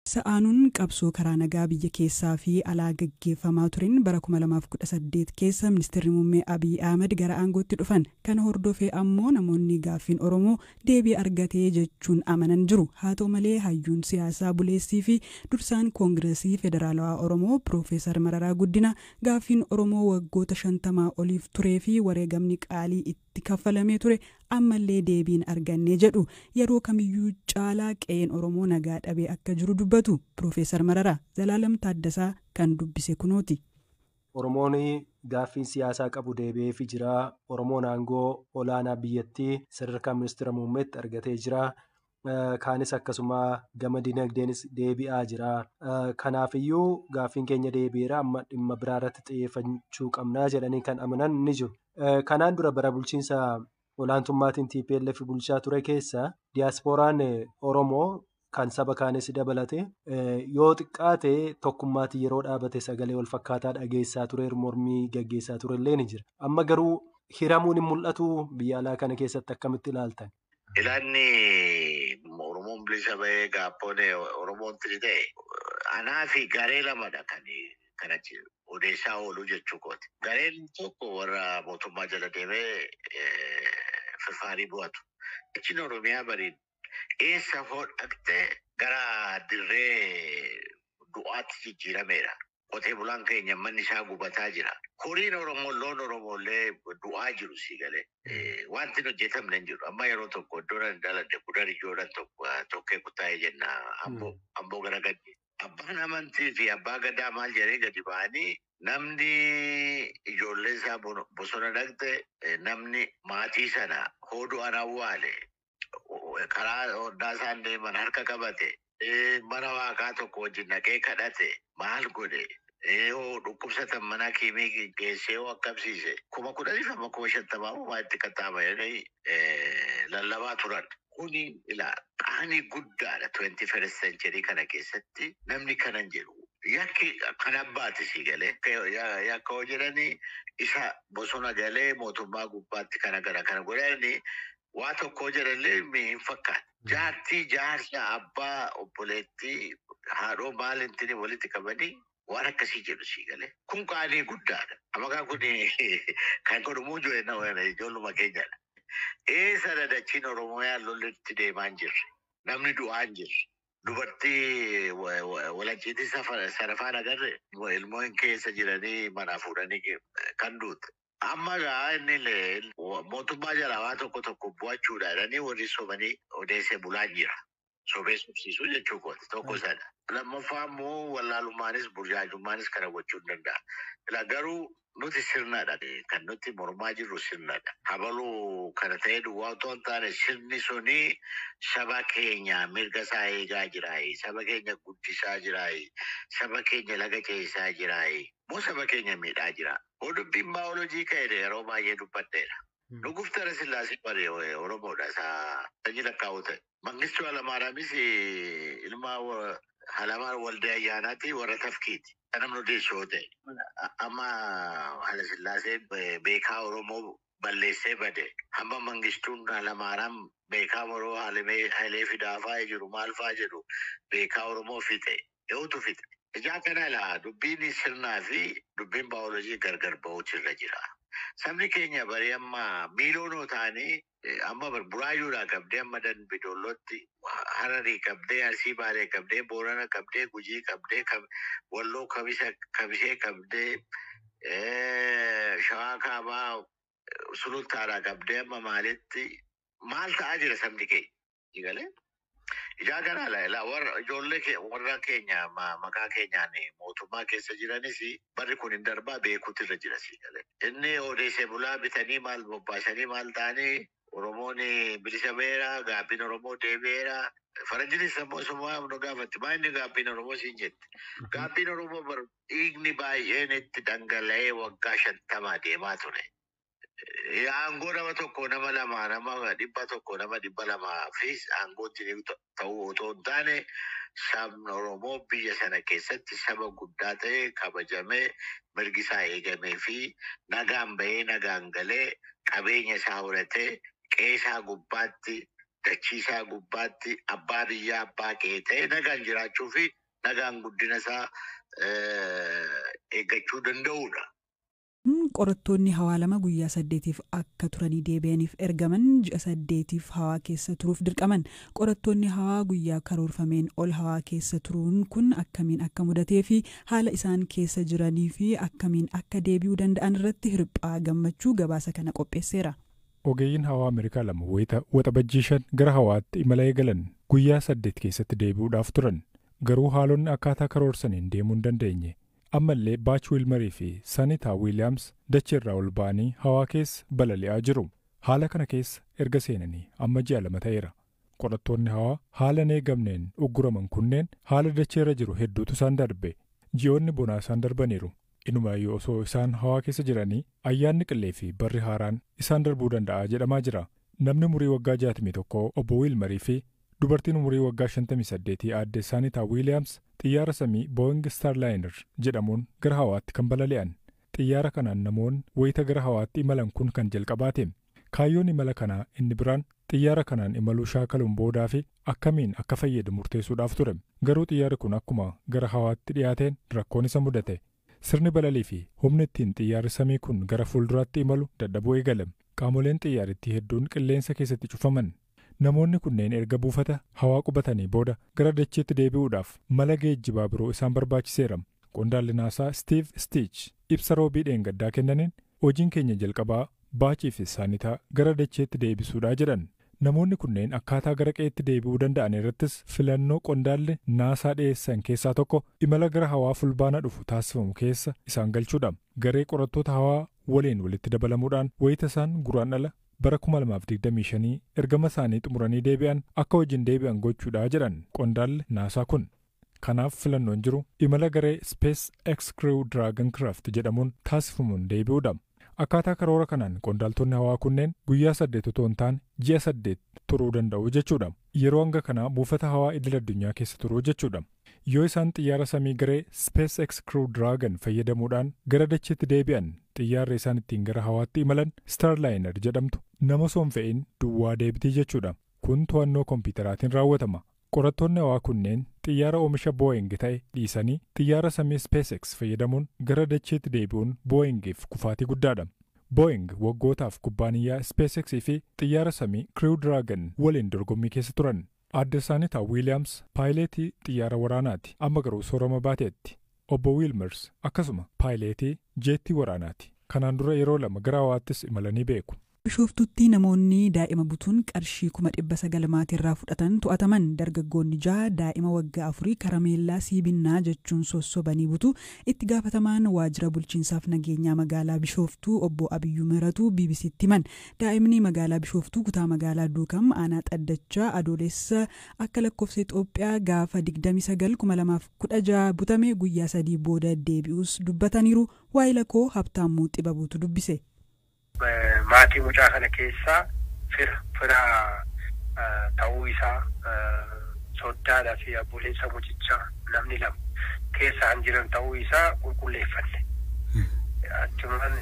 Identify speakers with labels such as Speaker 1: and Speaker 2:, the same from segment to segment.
Speaker 1: Sa'aanuun qabsoo karaa nagaa biyya keessaa fi alaa gaggeeffamaa tureen bara 2018 keessa Ministeerri Muummee Abiy Ahmed gara aangootti dhufan. Kana hordofee ammoo namoonni gaaffiin Oromoo deebii argatee jechuun amanan jiru. Haa ta'u malee, hayyuun siyaasaa buleessii fi dursaan Koongireesii Federaalawaa Oromoo Piroofeesar Mararaa Guddina gaaffiin Oromoo waggoota 50 oliif turee fi wareegamni qaalii itti kaffalamee ture ammallee deebiin arganne jedhu. Yeroo kamiyyuu caalaa qe'een Oromoo nagaa dhabee akka jiru dubbatu. Piroofeesar Mararaa Zalaalam Taaddasaa kan dubbise kunooti.
Speaker 2: Oromoon gaaffiin siyaasaa qabu deebi'eefii jira. Oromoon aangoo olaanaa biyyattii sadarkaa ministeera muummeetti argatee jira. Kaanis akkasuma gama dinagdeenis deebi'aa jira. Kanaafiyyuu gaaffiin keenya deebi'eera, amma dhimma biraa irratti xiyyeeffachuu qabnaa jedhanii kan amanan ni jiru. Kanaan dura bara bulchiinsa olaantummaatiin TPLF bulchaa ture keessa diyaaspooraan Oromoo kan saba kaanis dabalate yoo xiqqaate tokkummaatiin yeroo dhaabate sagalee wal fakkaataa dhageessaa ture, mormii gaggeessaa ture illee ni jira. Amma garuu hiramuun hin mul'atu. Biyya alaa kana keessatti akkamitti ilaaltan?
Speaker 3: Ilaanni Oromoon bilisa bahee gaaffoon Oromoon tiri ta'e anaa fi garee lamadha kan kanatti odeessaa oolu jechuu kooti. Gareen tokko warra mootummaa jala deemee firfaarii bu'atu. Achiin Oromiyaa bariin eessa hoo dhaqxee gara dirree du'aatti jijjiirameera. Qotee bulaan keenya manni isaa gubataa jira. Horiin Oromoo, loon Oromoo illee du'aa jiru si galee. Wanti hin hojjetamne hin jiru. Amma yeroo tokko iddoo nan dhaladhe Gudar ijoodhan tokko tokkee kutaa'ee jenna, Amboo gara gadi. Abbaan amantii fi abbaa gadaa maal jedhee gadi ba'anii, namni ijoollee isaa bosona dhaqxe, namni maatii sana hooduu an awwaale, karaa hodhaa isaan deeman harka qabate, mana waaqaa tokko wajjin dhaqee kadhate, maal godhe, hoo dhukkubsatan mana kiimii geessee hoo akkabsiise, 10,000 amma 50,000 maa itti qaxxaama jedhanii lallabaa turan. Kuni ilaa qaanii guddaadha. 21st century kana keessatti namni kanan jedhu. Yakki kan abbaati si galee. Yakka hoo jedhanii isa bosona galee mootummaa gubbaatti kana gara kana godhanii waa tokko jedhallee hin fakkaatu. Jaartii, jaarsa, abbaa, obboleettii, haadhoo maal intini walitti qabanii waan akkasii jedhu si galee. Kun qaanii guddaadha. Amma kun kan godhamuu ijoolluma keenyadha. Eessa dadachiin Oromiyaa lollitti deemaa hin jirre? Namni du'aa hin jirre. Dubartii walanciitii sarafaan agarre ilmoon keessa jiranii manaa fuudhanii kan duute. Amma gaa inni mootummaa jalaa waa tokko tokko bu'achuudha jedhanii warri sobanii odeessee bulaa jira. Sobee sobsiisuu jechuu kooti tokko sana. Lammaffaa immoo wallaalummaanis burjaajummaanis kana gochuu hin danda'a. Garuu nuti sirnadha. Kan nuti mormaa jirru sirnadha. Habaluu kana ta'ee duwwaa otoo hin taane, sirni suni saba keenya mirga isaa eegaa jiraayi. Saba keenya guddisaa jiraayi. Saba keenya laga ceesisaa jiraayi. Moo saba keenya miidhaa jira? Hoo dubbiin baayoloojii ka'e yeroo baay'ee dubbadheera. Nuguftara Sillaasee bare Oromoodha isaa sanyii lakkaa'u ta'e. Mangistuu Hayilamaariyaamis ilma Halamaa Waldee Ayyaanaati, warra Tafkiiti. Kan namni odeessu yoo ta'e. Amma Haile Sillaaseen beekaa Oromoo balleessee bade. Hamma Mangistuun Hayilamaariyaam beekaa Oromoo Hayilee Fidaa fa'aa jiru maal fa'aa jedhu beekaa Oromoo fixe. Yootu fixe. Ijaa kana ilaa, dubbiin sirnaa fi dubbiin baayoloojii gargar ba'uutu irra jira. Sabni keenya barii amma miiliyoonoo ta'anii amma Buraayyuudhaa qabdee amma Dambidollootti, Hararii qabdee Arsii Baalee qabdee Boorana qabdee Gujii qabdee Walloo Kabisee qabdee Shawaa Kaabaa Sulultaadhaa qabdee amma maalitti maal ta'aa jira sabni keenya? Ijaa kana ilaa, warra ijoollee warra keenya maqaa keenyaan mootummaa keessa jiranis barri kun hin darbaa beekuutu irra jira si galee. Inni odeessee bulaa bitanii maal bobbaasanii maal ta'anii Oromoon bilisa ba'eera, gaaffiin Oromoo deebi'eera. Faranjiinis immoo summaa nu gaafatti. Maa inni gaaffiin Oromoo siin jette? Gaaffiin Oromoo bar dhiigni baay'een itti dhangala'ee waggaa 50 deemaa ture. Aangoo nama tokko, nama lama, nama 100, nama 200 fi aangootti ta'uu otoo hin taane, sabni Oromoo biyya sana keessatti saba guddaa ta'e kabajamee, mirgi isaa eegamee fi nagaan bahee nagaan galee qabeenya isaa horatee qe'ee isaa gubbaatti Dachiisaa gubbaatti abbaa biyyaa abbaa qe'ee ta'e nagaan jiraachuu fi nagaan guddina isaa eeggachuu danda'udha.
Speaker 1: Qorattoonni hawaa 2 guyyaa 8 akka turanii deebi'aniif ergaman ji'a 8 hawaa keessa turuuf dirqaman. Qorattoonni hawaa guyyaa karoorfameen ol hawaa keessa turuun kun akkamiin akka mudatee fi haala isaan keessa jiranii fi akkamiin akka deebi'uu danda'an irratti Hirphaa Gammachuu gabaasa kana qopheesseera.
Speaker 4: Ogeeyyiin hawaa Ameerikaa 2 wayita Waxabajjii 5 gara hawaatti imala eegalan guyyaa 8 keessatti deebi'uudhaaf turan. Garuu haalonni akkaataa karoorsaniin deemuu hin dandeenye. Ammallee Baach Wiilmarii fi Sanitaa Wiiliyaams dacheerraa ol ba'anii hawaa keessa balali'aa jiru. Haala kana keessa erga seenanii amma ji'a 2 ta'eera. Qorattoonni hawaa haala hin eegamneen ugguraman kunneen haala dacheerra jiru hedduutu isaan darbe. Ji'oonni bonaa isaan darbaniiru. Inumaayyuu osoo isaan hawaa keessa jiranii ayyaanni qillee fi barri haaraan isaan darbuu danda'a jedhamaa jira. Namni umurii waggaa 61 obbo Wiilmarii fi dubartiin umurii waggaa 58 aadde Saanitaa Wiiliyaams xiyyaara samii Boeing Starliner jedhamuun gara hawaatti kan balali'an. Xiyyaara kanaan namoonni wayita gara hawaatti imalan kun kan jalqabaate. Kaayyoon imala kanaa inni biraan xiyyaara kanaan imaluu shaakaluun boodaa fi akkamiin akka fayyadu murteessuudhaaf ture. Garuu xiyyaarri kun akkuma gara hawaatti dhiyaateen rakkoon isa mudate. Sirni balalii fi humni ittiin xiyyaarri samii kun gara fuulduraatti imalu dadhabuu eegale. Qaamoleen xiyyaarittii hedduun qilleensa keessatti cufaman. Namoonni kunneen erga buufata hawaa qubatanii booda gara dacheetti deebi'uudhaaf mala geejjibaa biroo isaan barbaachiseera. Qondaalli naasaa Steve Stich ibsa roobii dheengaddaa kennaniin hojiin keenya jalqabaa Baachii fi Saanitaa gara dacheetti deebisuudhaa jedhan. Namoonni kunneen akkaataa gara qe'eetti deebi'uu danda'an irrattis filannoo qondaalli naasaa dhiyeessan keessaa tokko imala gara hawaa fulbaana dhufu taasifamu keessa isaan galchuudha. Garee qorattoota hawaa waliin walitti dabalamuudhaan wayita isaan guraandhala bara 2025 ergama isaanii xumuranii deebi'an akka wajjin deebi'an gochuudha jedhan qondaalli naasaa kun. Kanaaf filannoon jiru imala garee Space X Crew Dragon Craft jedhamuun taasifamuun deebi'uudha. Akkaataa karoora kanaan qondaaltonni hawaa kunneen guyyaa 8 otoo hin taane ji'a 8 turuu danda'u jechuudha. Yeroo hanga kanaa buufata hawaa idil addunyaa keessa turuu jechuudha. Yoo isaan xiyyaara samii garee SpaceX Crew Dragon fayyadamuudhaan gara dacheetti deebi'an xiyyaarri isaan ittiin gara hawaatti imalan Starliner jedhamtu nama osoo hin fe'in duwwaa deebitii jechuudha. Kun to'annoo kompiitaraatiin raawwatama. Qorattoonni hawaa kunneen xiyyaara oomisha Boeing ta'e dhiisanii xiyyaara samii SpaceX fayyadamuun gara dacheetti deebi'uun Boeingiif kufaatii guddaadha. Boeing waggootaaf kubbaaniyyaa SpaceX fi xiyyaara samii Crew Dragon waliin dorgommii keessa turan. Aadde Saanitaa Wiiliyaams paayileetii xiyyaara waraanaati. Amma garuu soorama baateetti. Obbo Wiilmers akkasuma paayileetii jeettii waraanaati. Kanaan dura yeroo 2 gara hawaattis imalanii beeku.
Speaker 1: Bishooftutti namoonni daa'ima butuun qarshii 900,000 maatiirraa fudhatan to'ataman. Dargaggoonni 6 daa'ima waggaa 4 karameellaa siibinnaa jechuun sossobanii butu. Itti gaafatamaan waajjira bulchiinsaaf nageenyaa magaalaa Bishooftuu obbo Abiyyuu Miratuu BBCtti himan. Daa'imni magaalaa Bishooftuu kutaa magaalaa Duukam aanaa Xaddachaa Adoolessa akka lakkoofsa Itoophiyaa gaafa 29/2016 butame guyyaa 3 booda deebi'uus dubbataniiru. Waa'ee koo Habtaamuu Xibabuutu dubbise.
Speaker 5: Maatii mucaa kana keessaa fira ta'uu isaa soddaadhaa fi obboleessa mucichaa namni 2 keessaan jiran ta'uu isaa qulqulleeffanne. Achumaan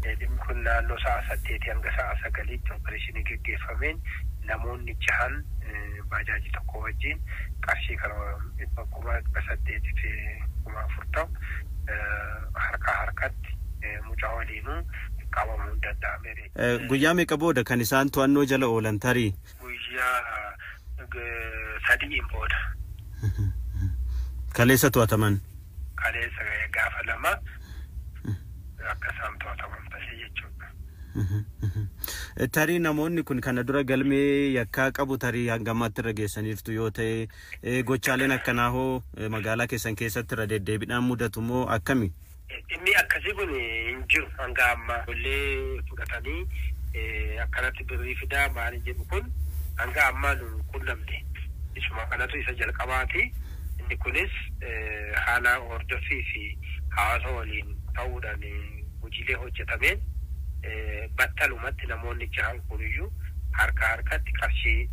Speaker 5: dhimmi kun naannoo sa'a 8 hanga sa'a 9tti opereeshinii geggeeffameen namoonni 6 baajaajii tokko wajjin qarshii kana 800,000 fi 4,000 ta'u harkaa harkatti mucaa waliinuu qabamuu danda'ameera.
Speaker 6: Guyyaa meeqa booda kan isaan to'annoo jala oolan tarii?
Speaker 5: Guyyaa 3 booda.
Speaker 6: Kaleessa to'ataman?
Speaker 5: Kaleessa gaafa 2 akka isaan to'ataman ta'e jechuudha.
Speaker 6: Tarii namoonni kun kana dura galmee yakkaa qabu tarii hangamaatti irra geessaniirtu yoo ta'e gochaaleen akkanaa hoo magaalaa keessan keessatti irra deddeebiidhaan mudatu moo akkami?
Speaker 5: Inni akkasii kun hin jiru hanga ammaa. Ijoollee fudhatanii akkanatti birrii fidaa maali jedhu kun hanga ammaa nu qunnamne. Isuma kanatu isa jalqabaati. Inni kunis haala hordoffii fi hawaasa waliin ta'uudhaan hojiilee hojjetameen battalumatti namoonni 6 kuniyyuu harka harkatti qarshii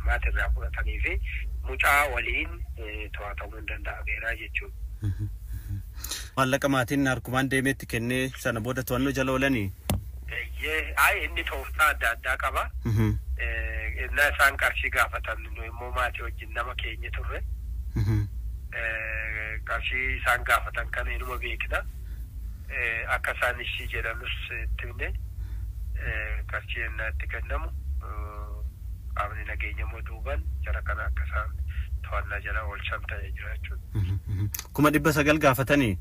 Speaker 5: maatirraa fudhatanii fi mucaa waliin to'atamuu hin danda'ameera jechuudha.
Speaker 6: Maallaqa maatiin harkumaan deemeetti kennee sana booda to'annoo jala oolanii?
Speaker 5: Inni tooftaa adda addaa qaba. Innaa isaan qarshii gaafatan nu immoo maatii wajjin nama keenya turre. Qarshii isaan gaafatan kana inuma beekna. Akka isaan ishii jedhanus itti himne, qarshii innaa itti kennamu qaamni nageenya immoo duuban jara kana akka isaan to'annaa jala oolchan ta'ee jira jechuudha.
Speaker 6: 900,000 gaafatanii?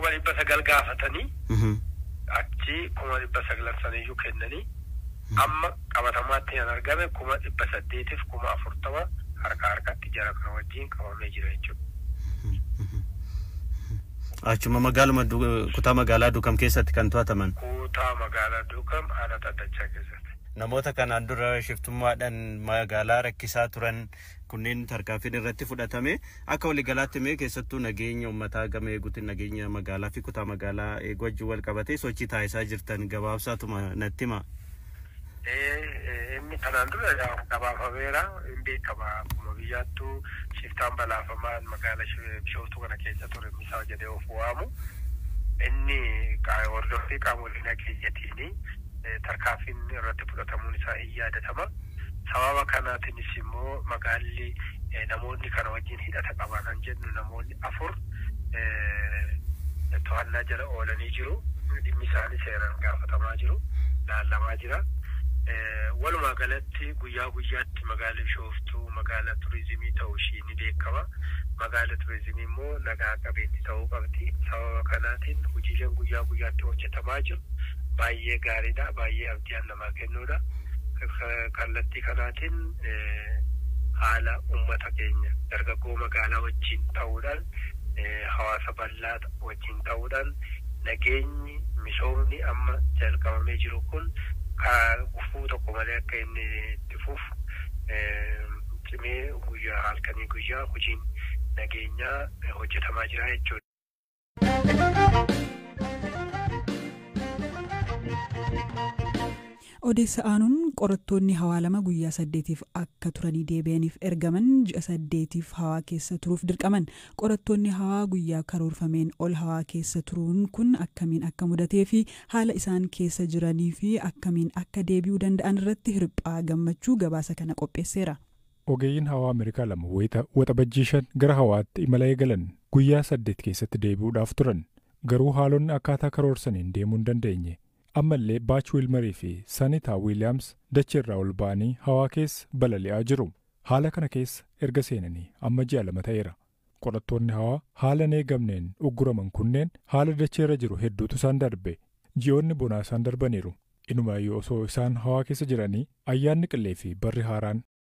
Speaker 5: 900,000 gaafatanii achi 900,000 saniyyuu kennanii amma qabatamaatti kan argame 840,000 harka harkatti jara kana wajjin qabamee jira jechuudha.
Speaker 6: Achuma magaaluma kutaa magaalaa Duukam keessatti kan to'ataman?
Speaker 5: Kutaa magaalaa Duukam aanaa Xaddachaa keessatti.
Speaker 6: Namoota kanaan dura shiftummaadhaan magaalaa rakkisaa turan kunneen tarkaanfiin irratti fudhatame. Akka waliigalaatti mee keessattuu nageenya uummataa gama eeguutiin nageenya magaalaa fi kutaa magaalaa eeguu wajjin wal qabatee sochii taasisaa jirtan gabaabsaatuma natti hima.
Speaker 5: Inni kanaan dura gabaafameera, hin beekama. Akkuma biyyaattuu shiftaan balaafamaan magaalaa Bishooftuu kana keessa ture misaa jedhee of waamu. Inni hordoffii qaamolee nageenyatiin tarkaanfiin irratti fudhatamuun isaa hin yaadatama. Sababa kanaatiinis immoo magaalli namoonni kana wajjin hidhata qaban kan jennu namoonni 4 to'annaa jala oolanii jiru. Dhimmi isaanii seeraan gaafatamaa jiru, laallamaa jira. Walumaa galatti guyyaa guyyaatti magaalli Bishooftuu magaalaa turizimii ta'uu ishii ni beekama. Magaalli turizimii immoo nagaa qabeetti ta'uu qabdi. Sababa kanaatiin hojiileen guyyaa guyyaatti hojjetamaa jiru baay'ee gaariidha. Baay'ee abdii namaa kennuudha. Kallattii kanaatiin haala uummata keenya dargaggoo magaalaa wajjin ta'uudhaan, hawaasa bal'aa wajjin ta'uudhaan nageenyi misoomni amma jalqabamee jiru kun gufuu tokko malee akka inni itti fufu cimee guyyaa halkanii guyyaa hojiin nageenyaa hojjetamaa jira jechuudha.
Speaker 1: Odeessa aanuun qorattoonni hawaa 2 guyyaa 8 akka turanii deebi'aniif ergaman ji'a 8 hawaa keessa turuuf dirqaman. Qorattoonni hawaa guyyaa karoorfameen ol hawaa keessa turuun kun akkamiin akka mudatee fi haala isaan keessa jiranii fi akkamiin akka deebi'uu danda'an irratti Hirphaa Gammachuu gabaasa kana qopheesseera.
Speaker 4: Ogeeyyiin hawaa Ameerikaa 2 wayita waxabajjii 5 gara hawaatti imala eegalan guyyaa 8 keessatti deebi'uudhaaf turan. Garuu haalonni akkaataa karoorsaniin deemuu hin dandeenye. Ammallee Baach Wiilmarii fi Sanitaa Wiiliyaams dacheerraa ol ba'anii hawaa keessa balali'aa jiru. Haala kana keessa erga seenanii amma ji'a 2 ta'eera. Qorattoonni hawaa haala hin eegamneen ugguraman kunneen haala dacheerra jiru hedduutu isaan darbe. Ji'oonni bonaa isaan darbaniiru. Inumaayyuu osoo isaan hawaa keessa jiranii ayyaanni qillee fi barri haaraan